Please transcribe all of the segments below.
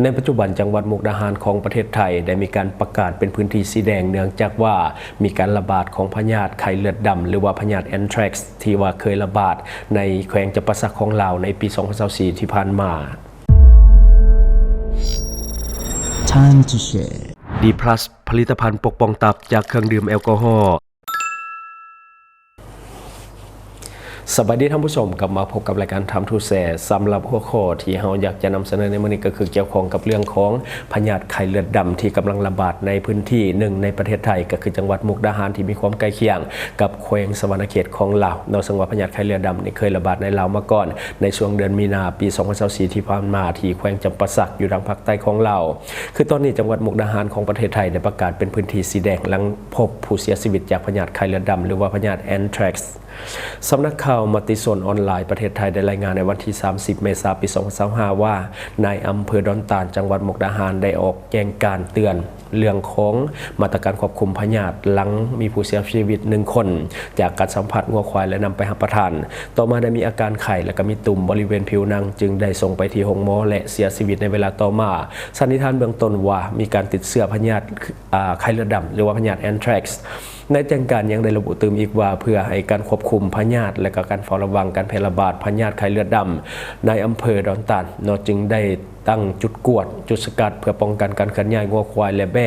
ໃນປັດຈຸບັນ ຈັງຫວັດມຸກດາຫານຂອງປະເທດໄທ ໄດ້ມີການປະກາດເປັນພື້ນທີ່ສີແດງ ເນື່ອງຈາກວ່າມີການລະບາດຂອງພະຍາດໄຂ້ເລືອດດຳ ຫຼືວ່າພະຍາດແອັນແທຣັກ ທີ່ວ່າເຄີຍລະບາດໃນແຂວງຈຳປາສັກຂອງລາວ ໃນປີສອງພັນຊາວສີ່ທີ່ຜ່ານມາ. Time to share. ດີພລັສ ຜະລິດຕະພັນປົກປ້ອງຕັບຈາກເຄື່ອງດື່ມແອລກໍຮໍ. ສະບາຍດີທ່ານຜູ້ຊົມ, ກັບມາພົບກັບລາຍການ Time to Share. ສຳລັບຫົວຂໍ້ທີ່ເຮົາຢາກຈະນຳສະເໜີໃນມື້ນີ້ ກໍຄືກ່ຽວຂ້ອງກັບເລື່ອງຂອງພະຍາດໄຂ້ເລືອດດຳ ທີ່ກຳລັງລະບາດໃນພື້ນທີ່ໜຶ່ງໃນປະເທດໄທ, ກໍຄືຈັງຫວັດມຸກດາຫານ ທີ່ມີຄວາມໃກ້ຄຽງກັບແຂວງສະຫວັນນະເຂດຂອງລາວເນາະ. ເຊິ່ງວ່າພະຍາດໄຂ້ເລືອດດຳນີ້ເຄີຍລະບາດໃນລາວມາກ່ອນ ໃນຊ່ວງເດືອນມີນາ ປີສອງພັນຊາວສີ່ທີ່ຜ່ານມາ ທີ່ແຂວງຈຳປາສັກ ຢູ່ທາງພາກໃຕ້ຂອງລາວ. ຄືຕອນນີ້ ຈັງຫວັດມຸກດາຫານຂອງປະເທດໄທ ໄດ້ປະກາດເປັນພື້ນທີ່ສີແດງ ຫຼັງພົບຜູ້ເສຍຊີວິດຈາກພະຍາດໄຂ້ເລືອດດຳ ຫຼືວ່າພະຍາດແອັນແທຣັກ. ສຳນັກຂ່າວມະຕິຊົນອອນລາຍປະເທດໄທ ໄດ້ລາຍງານໃນວັນທີສາມສິບ ເມສາ ປີສອງພັນຊາວຫ້າ ວ່າ ນາຍອຳເພີດອນຕານ ຈັງຫວັດມຸກດາຫານ ໄດ້ອອກແຈ້ງການເຕືອນເລື່ອງຂອງມາດຕະການຄວບຄຸມພະຍາດ ຫຼັງມີຜູ້ເສຍຊີວິດໜຶ່ງຄົນ ຈາກການສຳຜັດງົວຄວາຍ ແລະ ນຳໄປຮັບປະທານ. ຕໍ່ມາໄດ້ມີອາການໄຂ້ ແລະ ກໍມີຕຸ່ມບໍລິເວນຜິວໜັງ, ຈຶ່ງໄດ້ສົ່ງໄປທີ່ໂຮງໝໍ ແລະ ເສຍຊີວິດໃນເວລາຕໍ່ມາ. ສັນນິຖານເບື້ອງຕົ້ນວ່າ ມີການຕິດເຊື້ອພະຍາດ ອາ ໄຂ້ເລືອດດຳ ຫຼືວ່າພະຍາດແອັນແທຣັກ. ໃນແຈ້ງການຍັງໄດ້ລະບຸຕື່ມອີກວ່າ ເພື່ອໃຫ້ການຄວບຄຸມພະຍາດ ແລະ ກໍການເຝົ້າລະວັງການແຜ່ລະບາດພະຍາດໄຂ້ເລືອດດຳ, ນາຍອຳເພີດອນຕານເນາະ ຈຶ່ງໄດ້ຕັ້ງຈຸດກວດ, ຈຸດສະກັດ ເພື່ອປ້ອງກັນການເຄື່ອນຍ້າຍງົວຄວາຍ ແລະ ແບ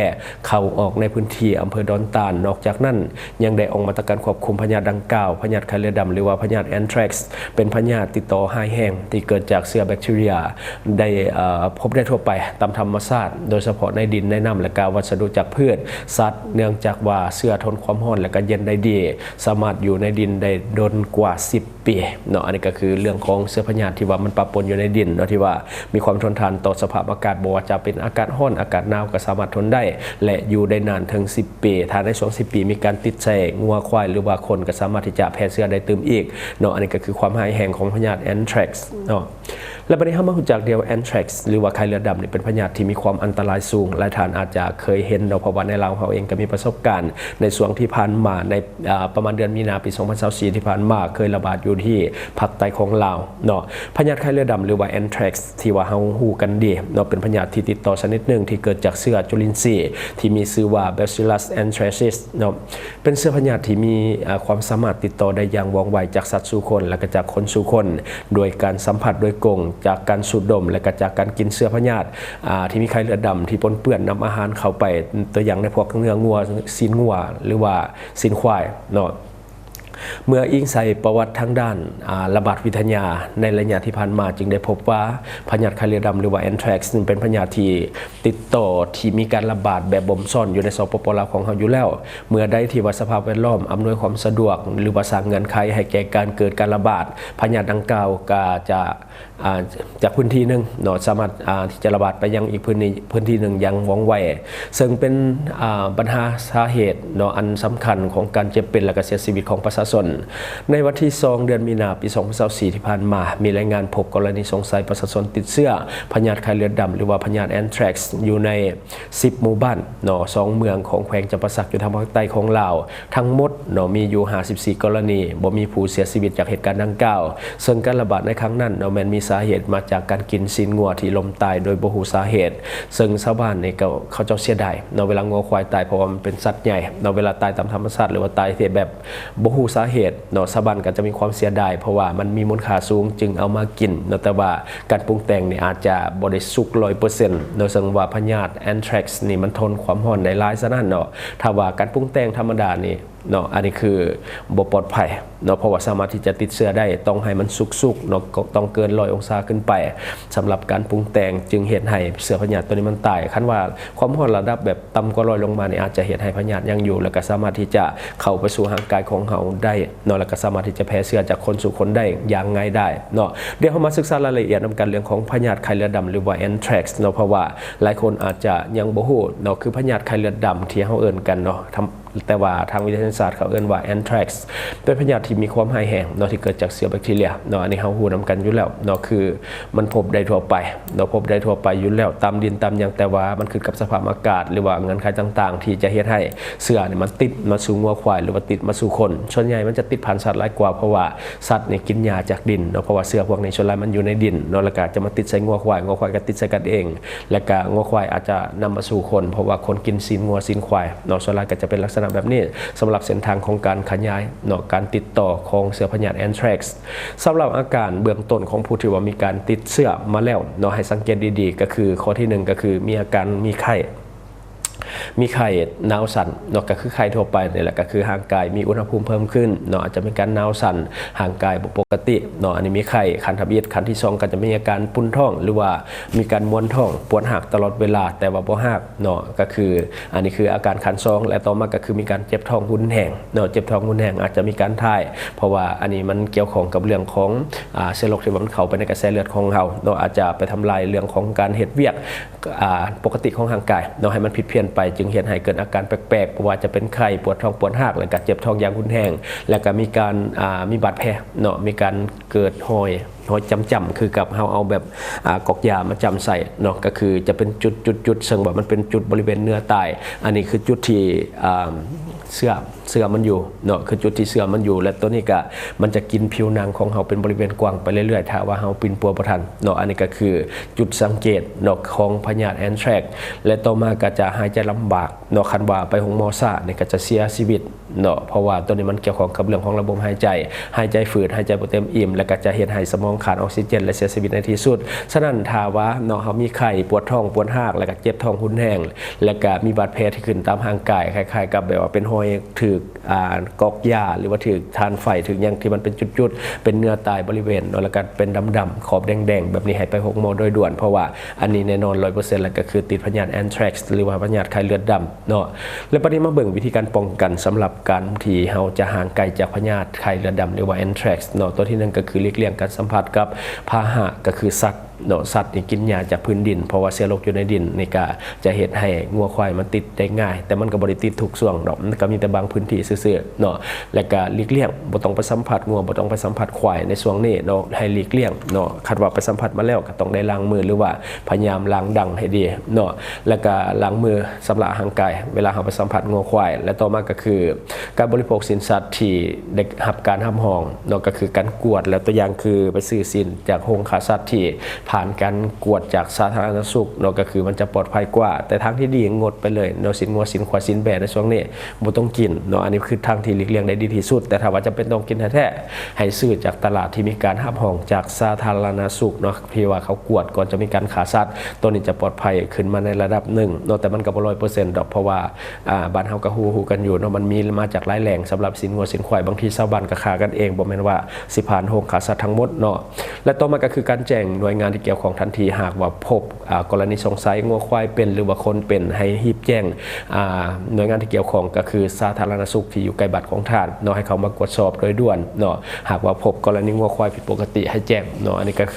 ້ເຂົ້າອອກໃນພື້ນທີ່ອຳເພີດອນຕານ. ນອກຈາກນັ້ນ ຍັງໄດ້ອອກມາດຕະການຄວບຄຸມພະຍາດດັ່ງກ່າວ. ພະຍາດໄຂ້ເລືອດດຳ ຫຼືວ່າພະຍາດແອັນແທຣັກ ເປັນພະຍາດຕິດຕໍ່ຮ້າຍແຮງ ທີ່ເກີດຈາກເຊື້ອແບັກທີເຣຍ ໄດ້ ເອີ ພົບໄດ້ທົ່ວໄປຕາມທຳມະຊາດ, ໂດຍສະເພາະໃນດິນ, ໃນນ້ຳ ແລະ ກະວັດສະດຸຈາກພືດ, ສັດ, ເນື່ອງຈາກວ່າເຊື້ອທົນຄວາມຮ້ອນ ແລະ ກະເຢັນໄດ້ດີ, ສາມາດຢູ່ໃນດິນໄດ້ດົນກວ່າສິບປີເນາະ. ອັນນີ້ກໍຄືເລື່ອງຂອງເຊື້ອພະຍາດທີ່ວ່າມັນປະປົນຢູ່ໃນດິນເນາະ, ທີ່ວ່າມີຄວາມທົນທານຕໍ່ສະພາບອາກາດ, ບໍ່ວ່າຈະເປັນອາກາດຮ້ອນ, ອາກາດໜາວ ກໍສາມາດທົນໄດ້ ແລະ ຢູ່ໄດ້ນານເຖິງສິບປີ. ຖ້າໃນຊ່ວງສິບປີມີການຕິດໃສ່ງົວຄວາຍ ຫຼືວ່າຄົນ, ກໍສາມາດທີ່ຈະແຜ່ເຊື້ອໄດ້ຕື່ມອີກເນາະ. ອັນນີ້ກໍຄືຄວາມຮ້າຍແຮງຂອງພະຍາດແອັນແທຣັກເນາະ. ແລະ ບັດນີ້ເຮົາມາຮູ້ຈັກດຽວແອັນແທຣັກ ຫຼືວ່າໄຂ້ເລືອດດຳນີ້ ເປັນພະຍາດທີ່ມີຄວາມອັນຕະລາຍສູງ. ຫຼາຍທ່ານອາດຈະເຄີຍເຫັນເນາະ, ເພາະວ່າໃນລາວເຮົາເອງກໍມີປະສົບການໃນຊ່ວງທີ່ຜ່ານມາ, ໃນ ອາ ປະມານເດືອນມີນາ ປີສອງພັນຊາວສີ່ທີ່ຜ່ານມາ ເຄີຍລະບາດຢູ່ທີ່ພາກໃຕ້ຂອງລາວເນາະ. ພະຍາດໄຂ້ເລືອດດຳ ຫຼືວ່າແອັນແທຣັກ ທີ່ວ່າເຮົາຮູ້ກັນດີເນາະ, ເປັນພະຍາດທີ່ຕິດຕໍ່ຊະນິດໜຶ່ງທີ່ເກີດຈາກເຊື້ອຈຸລິນຊີທີ່ມີຊື່ວ່າ Bacillus anthracis ເນາະ. ເປັນເຊື້ອພະຍາດທີ່ມີ ອາ ຄວາມສາມາດຕິດຕໍ່ໄດ້ຢ່າງວ່ອງໄວຈາກສັດສູ່ຄົນ ແລະ ກະຈາກຄົນສູ່ຄົນ ໂດຍການສຳຜັດໂດຍກົງ, ຈາກການສູດດົມ ແລະ ກະຈາກການກິນເຊື້ອພະຍາດ ອາ ທີ່ມີໄຂ້ເລືອດດຳທີ່ປົນເປື້ອນນຳອາຫານເຂົ້າໄປ, ຕົວຢ່າງໃນພວກເນື້ອງົວ, ຊີ້ນງົວ ຫຼືວ່າຊີ້ນຄວາຍເນາະ. ເມື່ອອີງໃສ່ປະຫວັດທາງດ້ານ ອາ ລະບາດວິທະຍາໃນໄລຍະທີ່ຜ່ານມາ, ຈຶ່ງໄດ້ພົບວ່າພະຍາດໄຂ້ເລືອດດຳ ຫຼືວ່າແອັນແທຣັກ ເປັນພະຍາດທີ່ ຕິດຕໍ່ທີ່ມີການລະບາດແບບບົ່ມຊ້ອນຢູ່ໃນ ສປປ ລາວ ຂອງເຮົາຢູ່ແລ້ວ. ເມື່ອໃດທີ່ວ່າສະພາບແວດລ້ອມອຳນວຍຄວາມສະດວກ ຫຼືວ່າສ້າງເງື່ອນໄຂໃຫ້ແກ່ການເກີດການລະບາດ, ພະຍາດດັ່ງກ່າວກໍຈະ ອາ ຈາກພື້ນທີ່ໜຶ່ງເນາະ ສາມາດ ອາ ທີ່ຈະລະບາດໄປຍັງອີກພື້ນທີ່ ພື້ນທີ່ໜຶ່ງຢ່າງວ່ອງໄວ, ເຊິ່ງເປັນ ອາ ບັນຫາສາເຫດເນາະ ອັນສຳຄັນຂອງການເຈັບເປັນ ແລະ ກະເສຍຊີວິດຂອງປະຊາຊົນ. ໃນວັນທີສອງ ເດືອນມີນາ ປີສອງພັນຊາວສີ່ທີ່ຜ່ານມາ, ມີລາຍງານພົບກໍລະນີສົງໄສປະຊາຊົນຕິດເຊື້ອພະຍາດໄຂ້ເລືອດດຳ ຫຼືວ່າພະຍາດແອັນແທຣັກ ຢູ່ໃນສິບໝູ່ບ້ານເນາະ ສອງເມືອງຂອງແຂວງຈຳປາສັກ ຢູ່ທາງພາກໃຕ້ຂອງລາວ. ທັງໝົດເນາະ ມີຢູ່ຫ້າສິບສີ່ກໍລະນີ, ບໍ່ມີຜູ້ເສຍຊີວິດຈາກເຫດການດັ່ງກ່າວ, ເຊິ່ງການລະບາດໃນຄັ້ງນັ້ນເນາະ ແມ່ນມີສາເຫດມາຈາກການກິນຊີ້ນງົວທີ່ລົ້ມຕາຍໂດຍບໍ່ຮູ້ສາເຫດ. ເຊິ່ງຊາວບ້ານນີ້ກໍ ເຂົາເຈົ້າເສຍດາຍເນາະ ເວລາງົວຄວາຍຕາຍ, ເພາະວ່າມັນເປັນສັດໃຫຍ່ເນາະ, ເວລາຕາຍຕາມທຳມະຊາດ ຫຼືວ່າຕາຍທີ່ແບບບໍ່ຮູ້ສາເຫດເນາະ, ຊາວບ້ານກໍຈະມີຄວາມເສຍດາຍ ເພາະວ່າມັນມີມູນຄ່າສູງ ຈຶ່ງເອົາມາກິນເນາະ. ແຕ່ວ່າການປຸງແຕ່ງນີ້ອາດຈະບໍ່ໄດ້ສຸກຮ້ອຍເປີເຊັນເນາະ, ເຊິ່ງວ່າພະຍາດແອັນແທຣັກນີ້ມັນທົນຄວາມຮ້ອນໄດ້ຫຼາຍຊະນັ້ນເນາະ. ຖ້າວ່າການປຸງແຕ່ງທຳມະດານີ້ ເນາະ ອັນນີ້ຄືບໍ່ປອດໄພເນາະ, ເພາະວ່າສາມາດທີ່ຈະຕິດເຊື້ອໄດ້, ຕ້ອງໃຫ້ມັນສຸກໆເນາະ, ກໍຕ້ອງເກີນຮ້ອຍອົງສາຂຶ້ນໄປ ສຳລັບການປຸງແຕ່ງ, ຈຶ່ງເຮັດໃຫ້ເຊື້ອພະຍາດຕົວນີ້ມັນຕາຍ. ຄັນວ່າຄວາມຮ້ອນລະດັບແບບຕ່ຳກວ່າຮ້ອຍລົງມານີ້ ອາດຈະເຮັດໃຫ້ພະຍາດຍັງຢູ່ ແລ້ວກໍສາມາດທີ່ຈະເຂົ້າໄປສູ່ຮ່າງກາຍຂອງເຮົາໄດ້ເນາະ, ແລ້ວກໍສາມາດທີ່ຈະແຜ່ເຊື້ອຈາກຄົນສູ່ຄົນໄດ້ຢ່າງງ່າຍດາຍເນາະ. ດຽວເຮົາມາສຶກສາລາຍລະອຽດນຳກັນເລື່ອງຂອງພະຍາດໄຂ້ເລືອດດຳ ຫຼືວ່າແອັນແທຣັກເນາະ, ເພາະວ່າຫຼາຍຄົນອາດຈະຍັງບໍ່ຮູ້ເນາະ, ຄືພະຍາດໄຂ້ເລືອດດຳທີ່ເຮົາເອີ້ນກັນເນາະ, ທຳ ແຕ່ວ່າທາງວິທະຍາສາດເຂົາເອີ້ນວ່າ anthrax ເປັນພະຍາດທີ່ມີຄວາມຮ້າຍແຮງເນາະ ທີ່ເກີດຈາກເຊື້ອແບັກທີເຣຍເນາະ. ອັນນີ້ເຮົາຮູ້ນຳກັນຢູ່ແລ້ວເນາະ ຄືມັນພົບໄດ້ທົ່ວໄປເນາະ ພົບໄດ້ທົ່ວໄປຢູ່ແລ້ວຕາມດິນຕາມຫຍັງ ແຕ່ວ່າມັນຂຶ້ນກັບສະພາບອາກາດ ຫຼືວ່າເງື່ອນໄຂຕ່າງໆ ທີ່ຈະເຮັດໃຫ້ເຊື້ອນີ້ມັນຕິດມາສູ່ງົວຄວາຍ ຫຼືວ່າຕິດມາສູ່ຄົນ. ສ່ວນໃຫຍ່ມັນຈະຕິດຜ່ານສັດຫຼາຍກວ່າ ເພາະວ່າສັດນີ້ກິນຫຍ້າຈາກດິນເນາະ ເພາະວ່າເຊື້ອພວກນີ້ສ່ວນຫຼາຍມັນຢູ່ໃນດິນເນາະ ແລ້ວກໍຈະມາຕິດໃສ່ງົວຄວາຍ ງົວຄວາຍກໍຕິດໃສ່ກັນເອງ ແລ້ວກະງົວຄວາຍອາດຈະນຳມາສູ່ຄົນ ເພາະວ່າຄົນກິນຊີ້ນງົວຊີ້ນຄວາຍເນາະ ສ່ວນຫຼາຍກະຈະເປັນລັກສະນະແບບນີ້. ສຳລັບເສັ້ນທາງຂອງການຂະຫຍາຍເນາະ ການຕິດຕໍ່ຂອງເຊື້ອພະຍາດ anthrax ສຳລັບອາການເບື້ອງຕົ້ນຂອງຜູ້ທີ່ວ່າມີການຕິດເຊື້ອມາແລ້ວເນາະ ໃຫ້ສັງເກດດີໆ ກໍຄືຂໍ້ທີໜຶ່ງ ກໍຄືມີອາການມີໄຂ້ ມີໄຂ້ ໜາວສັ່ນເນາະ ກໍຄືໄຂ້ທົ່ວໄປນີ້ແຫຼະ ກໍຄືຮ່າງກາຍມີອຸນຫະພູມເພີ່ມຂຶ້ນເນາະ ອາດຈະມີການໜາວສັ່ນ ຮ່າງກາຍບໍ່ປົກກະຕິເນາະ. ອັນນີ້ມີໄຂ້ຂັ້ນທຳອິດ. ຂັ້ນທີສອງ ກໍຈະມີອາການປຸ້ນທ້ອງ ຫຼືວ່າມີການມວນທ້ອງ ປວດຮາກຕະຫຼອດເວລາ ແຕ່ວ່າບໍ່ຮາກເນາະ ກໍຄືອັນນີ້ຄືອາການຂັ້ນສອງ ແລະ ຕໍ່ມາກໍຄືມີການເຈັບທ້ອງຮຸນແຮງເນາະ ເຈັບທ້ອງຮຸນແຮງ ອາດຈະມີການຖ່າຍ ເພາະວ່າອັນນີ້ມັນກ່ຽວຂ້ອງກັບເລື່ອງຂອງ ອາ ເຊື້ອໂລກທີ່ວ່າມັນເຂົ້າໄປໃນກະແສເລືອດຂອງເຮົາເນາະ ອາດຈະໄປທຳລາຍເລື່ອງຂອງການເຮັດວຽກ ອາ ປົກກະຕິຂອງຮ່າງກາຍເນາະ ໃຫ້ມັນຜິດພຽນໄປ ຈຶ່ງເຮັດໃຫ້ເກີດອາການແປກໆ ບໍ່ວ່າຈະເປັນໄຂ້ ປວດທ້ອງ ປວດຮາກ ແລ້ວກະເຈັບທ້ອງຢ່າງຮຸນແຮງ ແລ້ວກະມີການ ອາ ມີບາດແຜເນາະ ມີການເກີດຮອຍ ຮອຍຈ້ຳໆ ຄືກັບເຮົາເອົາແບບ ອາ ກອກຢາມາຈ້ຳໃສ່ເນາະ ກໍຄືຈະເປັນຈຸດໆໆ ເຊິ່ງວ່າມັນເປັນຈຸດບໍລິເວນເນື້ອຕາຍ. ອັນນີ້ຄືຈຸດທີ່ ອາ ເຊື້ອ ເຊື້ອມັນຢູ່ເນາະ ຄືຈຸດທີ່ເຊື້ອມັນຢູ່ ແລະ ຕົວນີ້ກະມັນຈະກິນຜິວໜັງຂອງເຮົາເປັນບໍລິເວນກວ້າງໄປເລື້ອຍໆ ຖ້າວ່າເຮົາປິ່ນປົວບໍ່ທັນເນາະ. ອັນນີ້ກໍຄືຈຸດສັງເກດເນາະ ຂອງພະຍາດ anthrax ແລະ ຕໍ່ມາກໍຈະຫາຍໃຈລຳບາກເນາະ ຄັນວ່າໄປໂຮງໝໍຊ້ານີ້ກໍຈະເສຍຊີວິດເນາະ ເພາະວ່າຕົວນີ້ມັນກ່ຽວຂ້ອງກັບເລື່ອງຂອງລະບົບຫາຍໃຈ ຫາຍໃຈຝືດ ຫາຍໃຈບໍ່ເຕັມອີ່ມ ແລ້ວກໍຈະເຮັດໃຫ້ສະໝອງຂາດອອກຊີເຈນ ແລະ ເສຍຊີວິດໃນທີ່ສຸດ. ສະນັ້ນ ຖ້າວ່າເນາະ ເຮົາມີໄຂ້ ປວດທ້ອງ ປວດຮາກ ແລ້ວກໍເຈັບທ້ອງຮຸນແຮງ ແລ້ວກະມີບາດແຜທີ່ຂຶ້ນຕາມຮ່າງກາຍ ຄ້າຍໆ ກັບແບບວ່າເປັນຮອຍຖືກ ອາ ກອກຢາ ຫຼືວ່າຖືກຖ່ານໄຟ ຖືກຫຍັງທີ່ມັນເປັນຈຸດໆ ເປັນເນື້ອຕາຍບໍລິເວນເນາະ ແລ້ວກະເປັນດຳໆ ຂອບແດງໆ ແບບນີ້ ໃຫ້ໄປໂຮງໝໍໂດຍດ່ວນ ເພາະວ່າອັນນີ້ແນ່ນອນ ຮ້ອຍເປີເຊັນ ແລ້ວກໍຄືຕິດພະຍາດ anthrax ຫຼືວ່າພະຍາດໄຂ້ເລືອດດຳເນາະ. ແລ້ວບັດນີ້ມາເບິ່ງວິທີການປ້ອງກັນ ສຳລັບການທີ່ເຮົາຈະຫ່າງໄກຈາກພະຍາດໄຂ້ເລືອດດຳ ຫຼືວ່າ anthrax ເນາະ. ຕົວທີໜຶ່ງ ກໍຄືຫຼີກລ່ຽງການສຳຜັດກັບພາຫະ ກໍຄືສັດ ເນາະ ສັດນີ້ກິນຫຍ້າຈາກພື້ນດິນ ເພາະວ່າເຊື້ອໂລກຢູ່ໃນດິນນີ້ກະຈະເຮັດໃຫ້ງົວຄວາຍມັນຕິດໄດ້ງ່າຍ ແຕ່ມັນກໍບໍ່ໄດ້ຕິດທຸກຊ່ວງດອກ ມັນກໍມີແຕ່ບາງພື້ນທີ່ຊື່ໆເນາະ. ແລ້ວກະຫຼີກລ່ຽງ ບໍ່ຕ້ອງໄປສຳຜັດງົວ ບໍ່ຕ້ອງໄປສຳຜັດຄວາຍໃນຊ່ວງນີ້ເນາະ ໃຫ້ຫຼີກລ່ຽງເນາະ. ຄັນວ່າໄປສຳຜັດມາແລ້ວກໍຕ້ອງໄດ້ລ້າງມື ຫຼືວ່າພະຍາຍາມລ້າງດັງໃຫ້ດີເນາະ ແລ້ວກະລ້າງມື ຊຳລະຮ່າງກາຍເວລາເຮົາໄປສຳຜັດງົວຄວາຍ ແລະ ຕໍ່ມາກໍຄືການບໍລິໂພກຊີ້ນສັດທີ່ໄດ້ຮັບການຮັບຮອງເນາະ ກໍຄືການກວດ ແລະ ຕົວຢ່າງຄືໄປຊື້ຊີ້ນຈາກໂຮງຂ້າສັດທີ່ຜ່ານການກວດຈາກສາທາລະນະສຸກເນາະ ກໍຄືມັນຈະປອດໄພກວ່າ. ແຕ່ທາງທີ່ດີງົດໄປເລີຍເນາະ ຊີ້ນງົວ ຊີ້ນຄວາຍ ຊີ້ນແບ້ໃນຊ່ວງນີ້ບໍ່ຕ້ອງກິນເນາະ ອັນນີ້ຄືທາງທີ່ຫຼີກລ່ຽງໄດ້ດີທີ່ສຸດ. ແຕ່ຖ້າວ່າຈຳເປັນຕ້ອງກິນແທ້ໆ ໃຫ້ຊື້ຈາກຕະຫຼາດທີ່ມີການຮັບຮອງຈາກສາທາລະນະສຸກເນາະ ທີ່ວ່າເຂົາກວດກ່ອນຈະມີການຂ້າສັດ ຕົວນີ້ຈະປອດໄພຂຶ້ນມາໃນລະດັບໜຶ່ງເນາະ ແຕ່ມັນກໍບໍ່ຮ້ອຍເປີເຊັນດອກ ເພາະວ່າ ອ່າ ບ້ານເຮົາກໍຮູ້ ຮູ້ກັນຢູ່ເນາະ ມັນມີມາຈາກຫຼາຍແຫຼ່ງ. ສຳລັບຊີ້ນງົວຊີ້ນຄວາຍ ບາງທີຊາວບ້ານກໍຂ້າກັນເອງ ບໍ່ແມ່ນວ່າຊິຜ່ານໂຮງຂ້າສັດທັງໝົດເນາະ. ແລະ ຕໍ່ມາກໍຄືການແຈ້ງໜ່ວຍງານທີ່ກ່ຽວຂ້ອງທັນທີ ຫາກວ່າພົບ ອ່າ ກໍລະນີສົງໄສງົວຄວາຍເປັນ ຫຼືວ່າຄົນເປັນ ໃຫ້ຮີບແຈ້ງ ອ່າ ໜ່ວຍງານທີ່ກ່ຽວຂ້ອງ ກໍຄືສາທາລະນະສຸກທີ່ຢູ່ໃກ້ບ້ານຂອງທ່ານເນາະ ໃຫ້ເຂົ້າມາກວດສອບໂດຍດ່ວນເນາະ. ຫາກວ່າພົບກໍລະນີງົວຄວາຍຜິດປົກກະຕິ ໃຫ້ແຈ້ງເນາະ ອັນນີ້ກໍຄື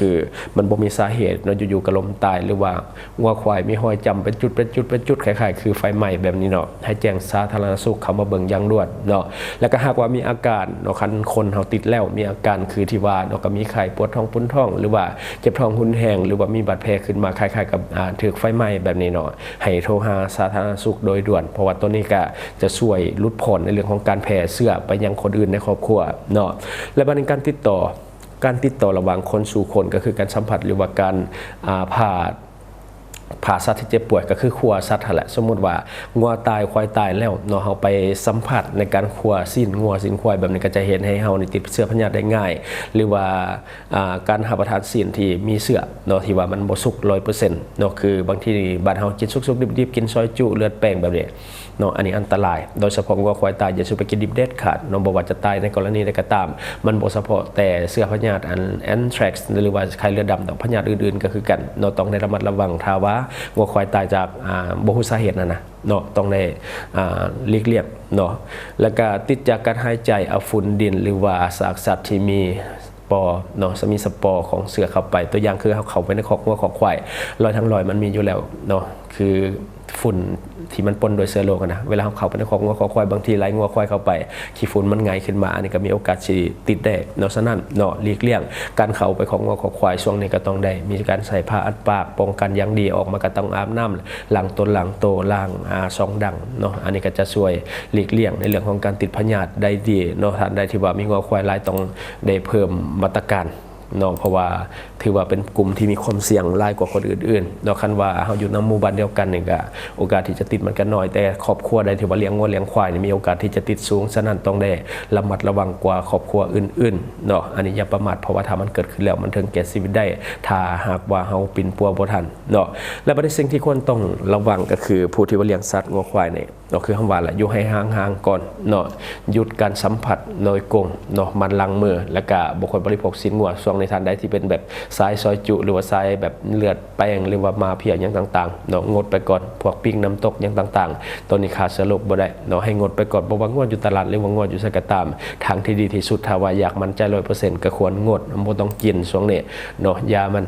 ມັນບໍ່ມີສາເຫດເນາະ ຢູ່ໆກໍລົ້ມຕາຍ ຫຼືວ່າ ງົວຄວາຍມີຮອຍຈ້ຳເປັນຈຸດ ເປັນຈຸດ ເປັນຈຸດ ຄ້າຍໆຄືໄຟໄໝ້ແບບນີ້ເນາະ ໃຫ້ແຈ້ງສາທາລະນະສຸກເຂົ້າມາເບິ່ງຢ່າງດ່ວນເນາະ. ແລ້ວກໍຫາກວ່າມີອາການເນາະ ຄັນຄົນເຮົາຕິດແລ້ວ ມີອາການຄືທີ່ວ່າເນາະ ກໍມີໄຂ້ ປວດທ້ອງ ປຸ້ນທ້ອງ ຫຼືວ່າເຈັບທ້ອງຮຸນແຮງ ຫຼືວ່າມີບາດແຜຂຶ້ນມາ ຄ້າຍໆກັບ ອ່າ ຖືກໄຟໄໝ້ແບບນີ້ເນາະ ໃຫ້ໂທຫາສາທາລະນະສຸກໂດຍດ່ວນ ເພາະວ່າຕົວນີ້ກໍຈະຊ່ວຍຫຼຸດຜ່ອນໃນເລື່ອງຂອງການແຜ່ເຊື້ອໄປຍັງຄົນອື່ນໃນຄອບຄົວເນາະ. ແລະ ບັດນີ້ການຕິດຕໍ່ ການຕິດຕໍ່ລະຫວ່າງຄົນສູ່ຄົນ ກໍຄືການສຳຜັດ ຫຼືວ່າການ ອ່າ ຜ່າ ຜ່າສັດທີ່ເຈັບປ່ວຍ ກໍຄືຄົວສັດຫັ້ນແຫຼະ. ສົມມຸດວ່າງົວຕາຍ ຄວາຍຕາຍແລ້ວເນາະ ເຮົາໄປສຳຜັດໃນການຄົວຊີ້ນງົວ ຊີ້ນຄວາຍ ແບບນີ້ກໍຈະເຮັດໃຫ້ເຮົານີ້ຕິດເຊື້ອພະຍາດໄດ້ງ່າຍ ຫຼືວ່າ ອ່າ ການຮັບປະທານຊີ້ນທີ່ມີເຊື້ອເນາະ ທີ່ວ່າມັນບໍ່ສຸກຮ້ອຍເປີເຊັນເນາະ ຄືບາງທີບ້ານເຮົາກິນສຸກໆດິບໆ ກິນຊອຍຈຸ ເລືອດແປງແບບນີ້ເນາະ ອັນນີ້ອັນຕະລາຍ ໂດຍສະເພາະງົວຄວາຍຕາຍ ຢ່າສູ່ໄປກິນດິບເດັດຂາດເນາະ ບໍ່ວ່າຈະຕາຍໃນກໍລະນີໃດກໍຕາມ. ມັນບໍ່ສະເພາະແຕ່ເຊື້ອພະຍາດອັນ anthrax ຫຼືວ່າໄຂ້ເລືອດດຳດອກ ພະຍາດອື່ນໆກໍຄືກັນເນາະ ຕ້ອງໄດ້ລະມັດລະວັງ. ຖ້າວ່າງົວຄວາຍຕາຍຈາກ ອ່າ ບໍ່ຮູ້ສາເຫດຫັ້ນນະເນາະ ຕ້ອງໄດ້ ອ່າ ຫຼີກລ່ຽງເນາະ. ແລ້ວກະຕິດຈາກການຫາຍໃຈເອົາຝຸ່ນດິນ ຫຼືວ່າຊາກສັດທີ່ມີປໍເນາະ ສະມີສະປອຂອງເຊື້ອເຂົ້າໄປ ຕົວຢ່າງຄືເຮົາເຂົ້າໄປໃນຄອກງົວຄອກຄວາຍ ຮ້ອຍທັງຮ້ອຍມັນມີຢູ່ແລ້ວເນາະ ຄື ຝຸ່ນທີ່ມັນປົນດ້ວຍເຊື້ອໂລກຫັ້ນນະ ເວລາເຮົາເຂົ້າໄປໃນຄອກງົວຄອກຄວາຍ ບາງທີໄຫຼງົວຄວາຍເຂົ້າໄປ ຂີ້ຝຸ່ນມັນໄຫງຂຶ້ນມາ ອັນນີ້ກໍມີໂອກາດຊິຕິດໄດ້ເນາະ. ສະນັ້ນເນາະ ຫຼີກລ່ຽງການເຂົ້າໄປຂອງງົວຂອງຄວາຍ ຊ່ວງນີ້ກໍຕ້ອງໄດ້ມີການໃສ່ຜ້າອັດປາກ ປ້ອງກັນຢ່າງດີ ອອກມາກໍຕ້ອງອາບນ້ຳ ລ້າງຕົນລ້າງໂຕ ລ້າງ ອາ ຊ່ອງດັງເນາະ. ອັນນີ້ກໍຈະຊ່ວຍຫຼີກລ່ຽງໃນເລື່ອງຂອງການຕິດພະຍາດໄດ້ດີເນາະ. ທ່ານໃດທີ່ວ່າມີງົວຄວາຍຫຼາຍ ຕ້ອງໄດ້ເພີ່ມມາດຕະການເນາະ ເພາະວ່າຖືວ່າເປັນກຸ່ມທີ່ມີຄວາມສ່ຽງຫຼາຍກວ່າຄົນອື່ນໆເນາະ. ຄັນວ່າເຮົາຢູ່ນຳໝູ່ບ້ານດຽວກັນນີ້ ກໍໂອກາດທີ່ຈະຕິດມັນກໍໜ້ອຍ, ແຕ່ຄອບຄົວໃດທີ່ວ່າລ້ຽງງົວລ້ຽງຄວາຍນີ້ ມີໂອກາດທີ່ຈະຕິດສູງ. ສະນັ້ນ ຕ້ອງໄດ້ລະມັດລະວັງກວ່າຄອບຄົວອື່ນໆເນາະ. ອັນນີ້ຢ່າປະໝາດ ເພາະວ່າຖ້າມັນເກີດຂຶ້ນແລ້ວ ມັນເຖິງແກ່ຊີວິດໄດ້ ຖ້າຫາກວ່າເຮົາປິ່ນປົວບໍ່ທັນເນາະ. ແລະ ບັດນີ້ ສິ່ງທີ່ຄວນຕ້ອງລະວັງກໍຄື ຜູ້ທີ່ວ່າລ້ຽງສັດງົວຄວາຍນີ້ເນາະ ຄືເຮົາວ່າລະ ຢູ່ໃຫ້ຫ່າງໆກ່ອນເນາະ, ຢຸດການສຳຜັດໂດຍກົງເນາະ, ໝັ່ນລ້າງມື ແລ້ວກະບໍ່ຄວນບໍລິໂພກຊີ້ນງົວ. ຊ່ວງໃນທ່ານໃດທີ່ເປັນແບບສາຍຊອຍຈຸ ຫຼືວ່າສາຍແບບເລືອດແປງ ຫຼືວ່າມາເພຍຫຍັງຕ່າງໆເນາະ ງົດໄປກ່ອນ. ພວກປີ້ງນ້ຳຕົກຫຍັງຕ່າງໆ ໂຕນີ້ຂ້າເຊື້ອໂລກບໍ່ໄດ້ເນາະ, ໃຫ້ງົດໄປກ່ອນ. ບໍ່ວ່າງົວຢູ່ຕະຫຼາດ ຫຼືວ່າງົວຢູ່ໃສກໍຕາມ, ທາງທີ່ດີທີ່ສຸດ ຖ້າວ່າຢາກໝັ້ນໃຈຮ້ອຍເປີເຊັນ ກໍຄວນງົດ, ບໍ່ຕ້ອງກິນຊ່ວງນີ້ເນາະ, ຢ່າມັນ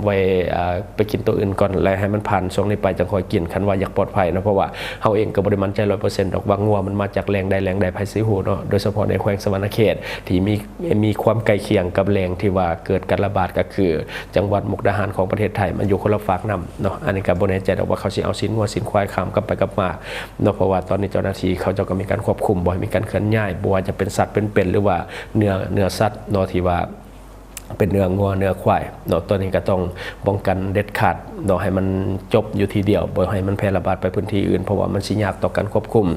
ໄວ້ ອ່າ ໄປກິນໂຕອື່ນກ່ອນ ແລະ ໃຫ້ມັນຜ່ານຊ່ວງນີ້ໄປ ຈັ່ງຄ່ອຍກິນ ຄັນວ່າຢາກປອດໄພເນາະ. ເພາະວ່າເຮົາເອງກໍບໍ່ໄດ້ໝັ້ນໃຈຮ້ອຍເປີເຊັນດອກວ່າງົວມັນມາຈາກແຫຼ່ງໃດແຫຼ່ງໃດ ໃຜຊິຮູ້ເນາະ. ໂດຍສະເພາະໃນແຂວງສະຫວັນນະເຂດ ທີ່ມີ ມີຄວາມໃກ້ຄຽງກັບແຫຼ່ງທີ່ວ່າເກີດການລະບາດ ກໍຄືຈັງຫວັດມຸກດາຫານຂອງປະເທດໄທ, ມັນຢູ່ຄົນລະຟາກນ້ຳເນາະ. ອັນນີ້ກໍບໍ່ແນ່ໃຈດອກວ່າເຂົາຊິເອົາຊີ້ນງົວຊີ້ນຄວາຍຂ້າມກັບໄປກັບມາເນາະ, ເພາະວ່າຕອນນີ້ເຈົ້າໜ້າທີ່ເຂົາເຈົ້າກໍມີການຄວບຄຸມ ບໍ່ໃຫ້ມີການເຄື່ອນຍ້າຍ, ບໍ່ວ່າຈະເປັນສັດເປັນໆ ຫຼືວ່າເນື້ອ ເນື້ອສັດເນາະ ທີ່ວ່າ ເປັນເນື້ອງົວເນື້ອຄວາຍເນາະ. ຕົວນີ້ກໍຕ້ອງປ້ອງກັນເດັດຂາດເນາະ, ໃຫ້ມັນຈົບຢູ່ທີ່ດຽວ, ບໍ່ໃຫ້ມັນແຜ່ລະບາດໄປພື້ນທີ່ອື່ນ, ເພາະວ່າມັນຊິຍາກຕໍ່ການຄວບຄຸມ.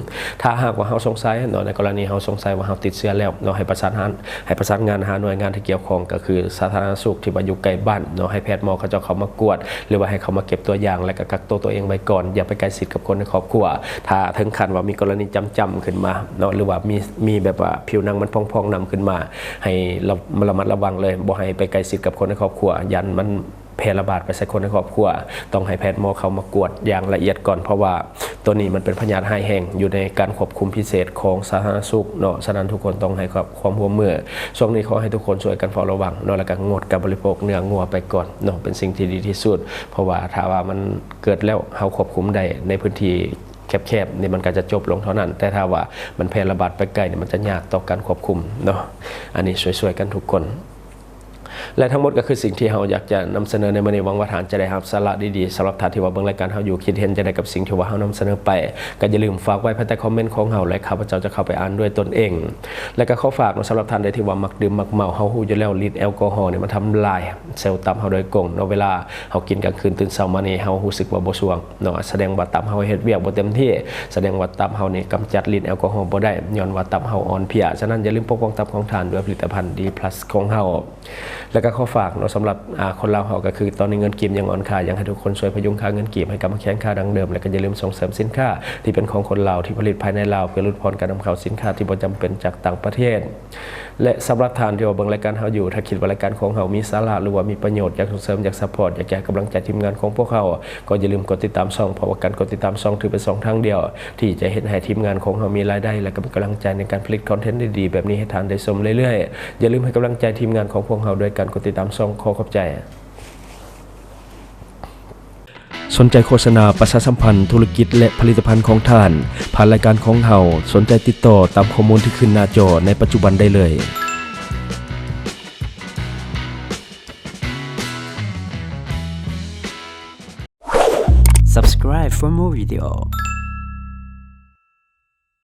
ຖ້າຫາກວ່າເຮົາສົງໄສເນາະ, ໃນກໍລະນີເຮົາສົງໄສວ່າເຮົາຕິດເຊື້ອແລ້ວເນາະ, ໃຫ້ປະສານຫາ ໃຫ້ປະສານງານຫາໜ່ວຍງານທີ່ກ່ຽວຂ້ອງ, ກໍຄືສາທາລະນະສຸກທີ່ວ່າຢູ່ໃກ້ບ້ານເນາະ, ໃຫ້ແພດໝໍເຂົາເຈົ້າເຂົ້າມາກວດ ຫຼືວ່າໃຫ້ເຂົ້າມາເກັບຕົວຢ່າງ ແລະ ກໍກັກໂຕຕົວເອງໄວ້ກ່ອນ, ຢ່າໄປໃກ້ຊິດກັບຄົນໃນຄອບຄົວ. ຖ້າເຖິງຂັ້ນວ່າມີກໍລະນີຈຳໆຂຶ້ນມາເນາະ, ຫຼືວ່າມີ ມີແບບວ່າຜິວໜັງມັນພອງໆນຳຂຶ້ນມາ, ໃຫ້ລະ ລະມັດລະວັງເລີຍ, ບໍ່ໃຫ້ໄປໃກ້ຊິດກັບຄົນໃນຄອບຄົວ, ຢ້ານມັນແຜ່ລະບາດໄປໃສ່ຄົນໃນຄອບຄົວ. ຕ້ອງໃຫ້ແພດໝໍເຂົ້າມາກວດຢ່າງລະອຽດກ່ອນ, ເພາະວ່າຕົວນີ້ມັນເປັນພະຍາດຮ້າຍແຮງ ຢູ່ໃນການຄວບຄຸມພິເສດຂອງສາທາລະນະສຸກເນາະ. ສະນັ້ນ ທຸກຄົນຕ້ອງໃຫ້ຄວາມ ຄວາມຮ່ວມມື. ຊ່ວງນີ້ຂໍໃຫ້ທຸກຄົນຊ່ວຍກັນເຝົ້າລະວັງເນາະ, ແລ້ວກໍງົດການບໍລິໂພກເນື້ອງົວໄປກ່ອນເນາະ, ເປັນສິ່ງທີ່ດີທີ່ສຸດ. ເພາະວ່າຖ້າວ່າມັນເກີດແລ້ວ ເຮົາຄວບຄຸມໄດ້ໃນພື້ນທີ່ ແຄບໆນີ້ ມັນກໍຈະຈົບລົງເທົ່ານັ້ນ, ແຕ່ຖ້າວ່າມັນແຜ່ລະບາດໄປໄກນີ້ ມັນຈະຍາກຕໍ່ການຄວບຄຸມເນາະ. ອັນນີ້ຊ່ວຍໆກັນທຸກຄົນ. ແລະ ທັງໝົດກໍຄືສິ່ງທີ່ເຮົາຢາກຈະນຳສະເໜີໃນມື້ນີ້. ຫວັງວ່າທ່ານຈະໄດ້ຮັບສາລະດີໆ. ສຳລັບທ່ານທີ່ວ່າເບິ່ງລາຍການເຮົາຢູ່ ຄິດເຫັນຈັ່ງໃດກັບສິ່ງທີ່ວ່າເຮົານຳສະເໜີໄປ ກໍຢ່າລືມຝາກໄວ້ພາຍໃຕ້ຄອມເມັນຂອງເຮົາ ແລະ ຂ້າພະເຈົ້າຈະເຂົ້າໄປອ່ານດ້ວຍຕົນເອງ. ແລະ ກໍຂໍຝາກເນາະ, ສຳລັບທ່ານໃດທີ່ວ່າມັກດື່ມມັກເມົາ, ເຮົາຮູ້ຢູ່ແລ້ວ ລິດແອລກໍຮໍນີ້ມັນທຳລາຍເຊວຕັບເຮົາໂດຍກົງເນາະ. ເວລາເຮົາກິນກາງຄືນ ຕື່ນເຊົ້າມານີ້ ເຮົາຮູ້ສຶກວ່າບໍ່ສ່ວງ ເນາະ, ສະແດງວ່າຕັບເຮົາເຮັດວຽກບໍ່ເຕັມທີ່, ສະແດງວ່າຕັບເຮົານີ້ກຳຈັດລິດແອລກໍຮໍບໍ່ໄດ້ ຍ້ອນວ່າຕັບເຮົາອ່ອນເພຍ. ສະນັ້ນ ຢ່າລືມປົກປ້ອງຕັບຂອງທ່ານດ້ວຍຜະລິດຕະພັນ ດີພລັສ ຂອງເຮົາ. ແລ້ວກໍຂໍຝາກເນາະ ສຳລັບ ອາ ຄົນລາວເຮົາ ກໍຄືຕອນນີ້ເງິນກີບຍັງອ່ອນຄ່າ, ຢາກໃຫ້ທຸກຄົນຊ່ວຍພະຍຸງຄ່າເງິນກີບໃຫ້ກັບມາແຂງຄ່າດັ່ງເດີມ ແລະ ກໍຢ່າລືມສົ່ງເສີມສິນຄ້າທີ່ເປັນຂອງຄົນລາວ ທີ່ຜະລິດພາຍໃນລາວ ເພື່ອຫຼຸດຜ່ອນການນຳເຂົ້າສິນຄ້າທີ່ບໍ່ຈຳເປັນຈາກຕ່າງປະເທດ. ແລະ ສຳລັບທ່ານທີ່ວ່າເບິ່ງລາຍການເຮົາຢູ່, ຖ້າຄິດວ່າລາຍການຂອງເຮົາມີສາລະ ຫຼືວ່າມີປະໂຫຍດ, ຢາກສົ່ງເສີມ, ຢາກຊັບພອດ, ຢາກໃຫ້ກຳລັງໃຈທີມງານຂອງພວກເຮົາ, ກໍຢ່າລືມກົດຕິດຕາມຊ່ອງ, ເພາະວ່າການກົດຕິດຕາມຊ່ອງຖືເປັນຊ່ອງທາງດຽວທີ່ຈະເຮັດໃຫ້ທີມງານຂອງເຮົາມີລາຍໄດ້ ແລະ ກໍເປັນກຳລັງໃຈໃນການຜະລິດຄອນເທັນດີໆແບບນີ້ໃຫ້ທ່ານໄດ້ຊົມເລື້ອຍໆ. ຢ່າລືມໃຫ້ກຳລັງໃຈທີມງານຂອງພວກເຮົາດ້ວຍການກົດຕິດຕາມຊ່ອງ. ຂໍຂອບໃຈ. ສົນໃຈໂຄສະນາປະຊາສຳພັນທຸລະກິດ ແລະ ຜະລິດຕະພັນຂອງທ່ານ ຜ່ານລາຍການຂອງເຮົາ, ສົນໃຈຕິດຕໍ່ຕາມຂໍ້ມູນທີ່ຂຶ້ນໜ້າຈໍໃນປັດຈຸບັນໄດ້ເລີຍ. Subscribe for more video.